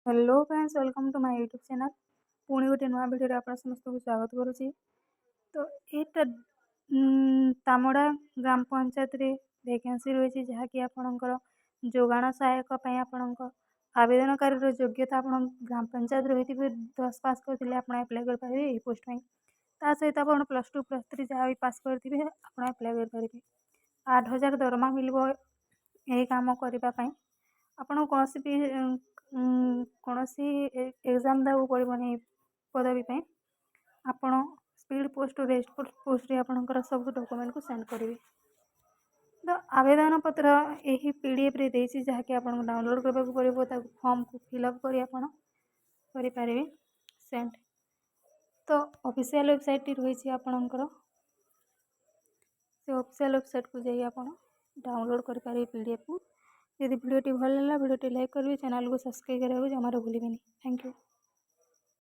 Hello friends, welcome to my YouTube channel. ପୁଣି ଗୋଟେ ନୂଆ ଭିଡ଼ିଓରେ ଆପଣ ସମସ୍ତଙ୍କୁ ସ୍ୱାଗତ କରୁଛି। ତ ଏଇଟା ତାମଡ଼ା ଗ୍ରାମ ପଞ୍ଚାୟତରେ ଭେକେନ୍ସି ରହିଛି, ଯାହାକି ଆପଣଙ୍କର ଯୋଗାଣ ସହାୟକ ପାଇଁ। ଆପଣଙ୍କ ଆବେଦନକାରୀର ଯୋଗ୍ୟତା, ଆପଣ ଗ୍ରାମ ପଞ୍ଚାୟତରେ ହୋଇଥିବେ, 10 ପାସ୍ କରିଥିଲେ ଆପଣ ଆପ୍ଲାଏ କରିପାରିବେ ଏହି ପୋଷ୍ଟ ପାଇଁ। ତା ସହିତ ଆପଣ +2, +3 ଯାହା ବି ପାସ୍ କରିଥିବେ, ଆପଣ ଆପ୍ଲାଏ କରିପାରିବେ। 8000 ଦରମା ମିଳିବ। ଏହି କାମ କରିବା ପାଇଁ ଆପଣ କୌଣସି ଏକ୍ଜାମ୍ ଦେବାକୁ ପଡ଼ିବନି। ପଦବୀ ପାଇଁ ଆପଣ ସ୍ପିଡ଼୍ ପୋଷ୍ଟ, ରେଜିଷ୍ଟର ପୋଷ୍ଟରେ ଆପଣଙ୍କର ସବୁ ଡକୁମେଣ୍ଟକୁ ସେଣ୍ଡ କରିବେ। ତ ଆବେଦନ ପତ୍ର ଏହି ପିଡ଼ିଏଫ୍ରେ ଦେଇଛି, ଯାହାକି ଆପଣଙ୍କୁ ଡାଉନଲୋଡ଼୍ କରିବାକୁ ପଡ଼ିବ। ତାକୁ ଫର୍ମକୁ ଫିଲ୍ଅପ୍ କରି ଆପଣ କରିପାରିବେ ସେଣ୍ଡ। ତ ଅଫିସିଆଲ୍ ୱେବସାଇଟ୍ଟି ରହିଛି ଆପଣଙ୍କର, ସେ ଅଫିସିଆଲ୍ ୱେବସାଇଟ୍କୁ ଯାଇ ଆପଣ ଡାଉନଲୋଡ଼୍ କରିପାରିବେ ପିଡ଼ିଏଫ୍କୁ। ଯଦି ଭିଡ଼ିଓଟି ଭଲ ଲାଗିଲା, ଭିଡ଼ିଓଟି ଲାଇକ୍ କରିବେ। ଚ୍ୟାନେଲ୍କୁ ସବସ୍କ୍ରାଇବ୍ କରିବାକୁ ଜମାରୁ ଭୁଲିବେନି। Thank you.